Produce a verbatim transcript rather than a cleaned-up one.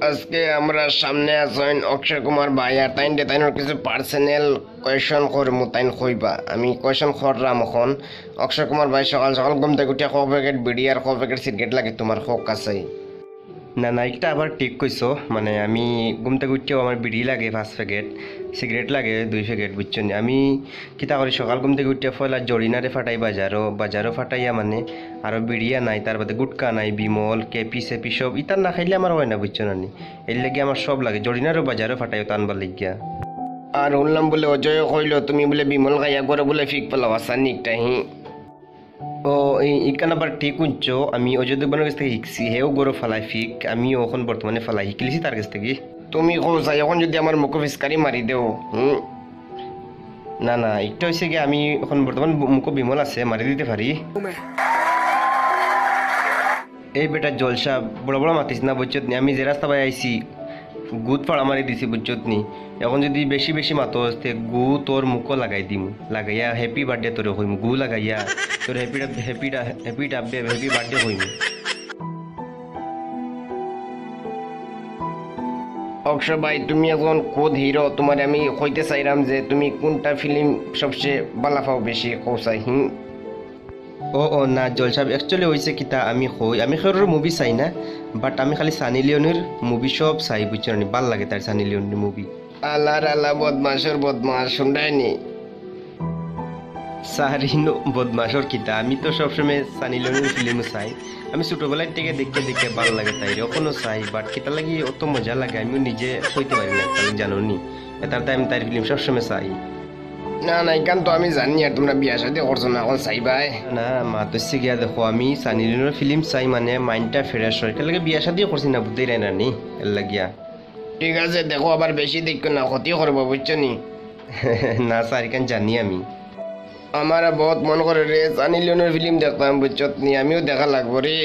আজকে আমরার সামনে আছইন অক্ষয় কুমার ভাই, আর তাইনরে তাইনর কিছু personal question করমু, তাইন কইবা। আমি question কররাম অখন। অক্ষয় কুমার ভাই সকাল সকাল ঘুম থাকি উঠিয়া ক packet বিড়ি আর ক packet সিগারেট লাগে তুমার, কউক্কা চাই? না, না, ইটা আবার ঠিক কইছো। মানে, আমি ঘুম থাকি উঠিয়াউ আমার বিড়ি লাগে পাঁচ packet, সিগারেট লাগে দুই packet, বুঝছো নি? আমি কিতা করি, সকাল ঘুম থাকি উঠিয়া পয়লা জরিনারে ফাটাই বাজারো, বাজারো ফাটাইয়া মানে আরো বিড়ি আনাই, তার বাদে গুটকা আনাই, বিমল, কেপি সেপি সব, ইতা না খাইলে আমার অয় না, বুঝছো না নি? এরলাগি আমার সব লাগে, জরিনারেও বাজারো ফাটাই অতা আনবার লাগিয়া। আর হুনলাম বুলে অজয়ও কইলো তুমি বুলে বিমল খাইয়া ঘরো বুলে ফিক ফালাও, আছা নি ইটা? হি। ও, ই-, ইখান আবার ঠিক হুনছো, আমি অজয় দেবগনর গেছ থাকি হিকছি, হেও ঘরো ফালায় ফিক, আমিও অখন বর্তমানে ফালাই হিকিলিছি তার গেছ থাকি। তুমি কও চাই, অখন যুদি আমার মুখো ফিচকারি মারি দেও, হুম? না, না, ইটা অইছে গি, আমি অখন বর্তমান বু-, মুখো বিমল আছে, মারি দিতে পারি। এই বেটা জলসা, বড় বড় মাতিস না, বুঝছত নি? আমি যে রাস্তা বায় আইছি, গুত ফাড়া মারি দিছি, বুঝছত নি? অখন যুদি বেশি বেশি মাতস, তে গু তোর মুখো লাগাই দিমু, লাগাইয়া happy birthday তোরে কইমু, গু লাগাইয়া তোর happy, happy, happy birthday কইমু। অক্ষয় ভাই, তুমি একজন খুদ হিরো, তুমারে আমি কইতে চাইরাম যে তুমি কুনটা film সবচেয়ে ভালা পাও বেশি, কও চাই, হুম? ও, ও, না, জলসা, actually অইছে কিতা, আমি কই, আমি কেউরর movie চাই না, but আমি খালি সানি লিওনির movie সব চাই, বুঝছো নি? ভালা লাগে তার সানি লিওনির movie। আল্লার আল্লা, বদমাশর বদমাশ, হুনরায় নি? সারিনো বদমাশর কিতা, আমি তো সবসময় সানি লিওনির film চাই। আমি ছোটবেলার থাকি দেখিয়া দেখিয়া ভালা লাগে তাইরে, অখনো চাই, but কিতার লাগি অত মজা লাগে আমিও নিজে কইতে পারি না, তুমি জানো নি? এটার তাই আমি তাইর film সবসময় চাই। না, না, ইখান তো আমি জানি, আর তুমরা বিয়া শাদি করছো না, অখন চাইবায়? না, মাত অইছে গিয়া দেখো, আমি সানি লিওনির film চাই মানে mind টা fresh অয়, এরলাগি বিয়া শাদি করছি না, বুঝরায় না নি, এরলাগিয়া। ঠিক আছে, দেখো আবার বেশি দেখিও না, ক্ষতি করবো, বুঝছো নি? না sir, ইখান জানি আমি। আমারও বউত মন করে রে, সানি লিওনির film দেখতাম, বুঝছত নি, আমিও দেখা লাগবো রে।